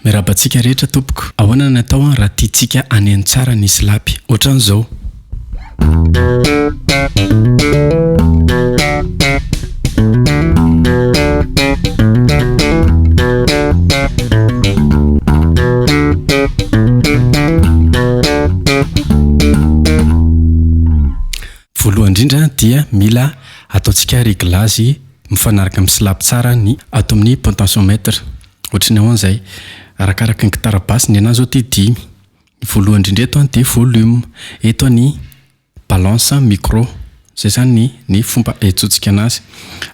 Miarahaba antsika rehetra tompoko. Ahoana ny atao raha tiantsika haneno tsara ny slapy? Ohatran'izao. Voalohany indrindra dia mila ataontsika réglage mifanaraka amin'ny slap tsara ny ato amin'ny potentiomètre. Ohatry ny ahoana izay? Arakaraka ny gitara basse ny anahy izao ity dimy. Ny voalohany indrindra eto dia volume, eto ny balance micro, zay zany ny ny fomba iantsoantsika anazy.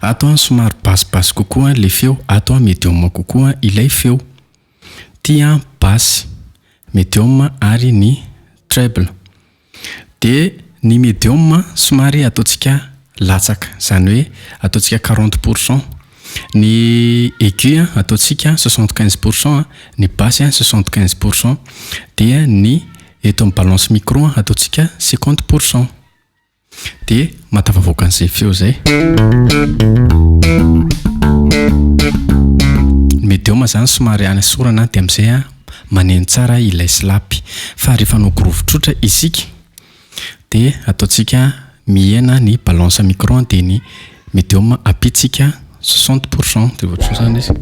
Ato somary basse basse kokoa ilay feo, ato medium kokoa ilay feo. Ity basse, medium ary ny treble. Dia ny medium somary ataontsika latsaka, izany hoe ataontsika 40 pour cent. Ny aigu ataontsika 75 pour cent, ny basse 75 pour cent, dia ny eto amin'ny balance micro ataontsika 50 pour cent. Dia mahatafavoaka an'izay feo izay. Ny medium izany somary anasorana dia amin'izay maneno tsara ilay slap. Fa rehefa hanao groove tsotra isika dia ataontsika mihena ny balance micro dia ny medium ampitsika 60 pour cent dia ohatr'izao izany izy.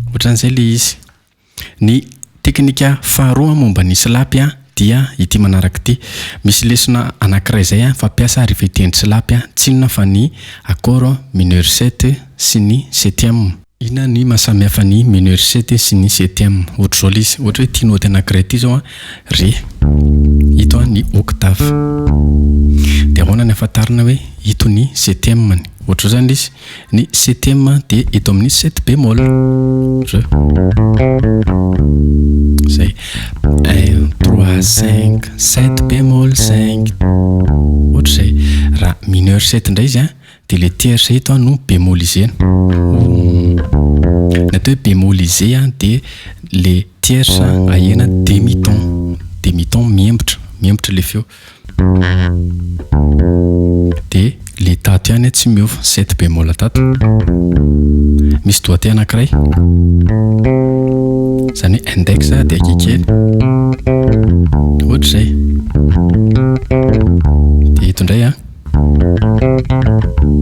Ohatran'izay ilay izy. Ny teknika faharoa momba ny slap dia ity manaraka ity. Misy lesona anankiray izay fampiasa rehefa hitendry slap, tsy inona fa ny accord mineur sept sy ny septième. Inona ny maha samy hafa ny mineur sept sy ny septième? Ohatr'izao ilay izy, ohatra hoe ity naoty anankiray ity izao ré, ito ny octave. Dia ahoana ny ahafantarana hoe ito ny septième-ny? Ohatr'izao izany ilay izy. Ny septième dia eto amin'ny sept bémol. Re. Zay. Un, trois, cinq, sept bémol, cinq. Ohatr'izay. Raha mineur sept indray izy an, dia ilay tierce eto no bémolisena. Ny atao hoe bémolisé an dia le tierce ahena demi ton. Demi ton miembotra, miembotra ilay feo. Dia le tato ihany tsy miova, sept bémol tato. Misy doigté anankiray. Izany hoe index dia akikely. Ohatr'izay. Dia eto indray an,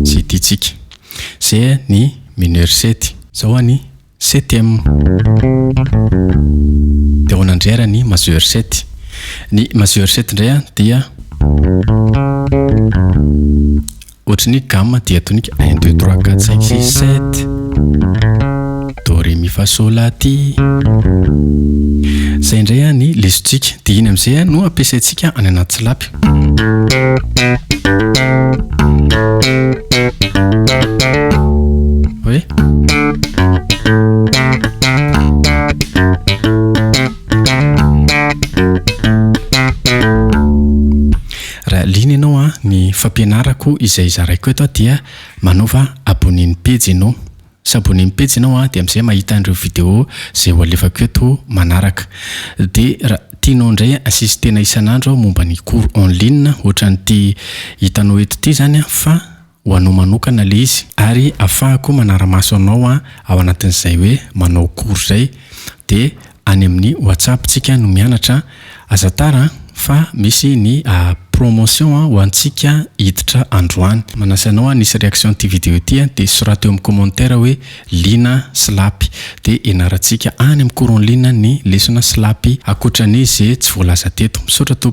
izay tiantsika. Izay ny mineur sept. Izao ny septième. Dia ahoana indray ary ny majeur sept? Ny majeur sept indray an dia ohatry ny gamme diatonique un deux trois quatre cinq six sept do ré mi fa sol la ti. Izay indray an ny lesontsika. Dia iny amin'izay no ampiasaintsika any anaty slap. Hoe. Raha liana ianao an, ny fampianarako izay zaraiko eto dia manaova abonné ny pejy ianao. S'abonner ny pejy ianao an, dia amin'izay mahita an'ireo vidéo izay ho alefako eto manaraka. Dia raha tianao indray assistena isan'andro aho momba ny cours en ligne ohatran'ity hitanao eto ity izany an, fa ho anao manokana ilay izy ary afahako manara-maso anao ao anatin'izay hoe manao cours izay dia any amin'ny WhatsApp tsika no mianatra, aza tara fa misy ny promotion ho antsika hiditra androany. Manasa anao hanisy réaction ity vidéo ity dia soraty eo amin'ny commentaire hoe liana slapy dia ianarantsika any amin'ny cours en ligne ny lesona slapy ankoatran'ny ze tsy voalaza teto. Misaotra tompoko.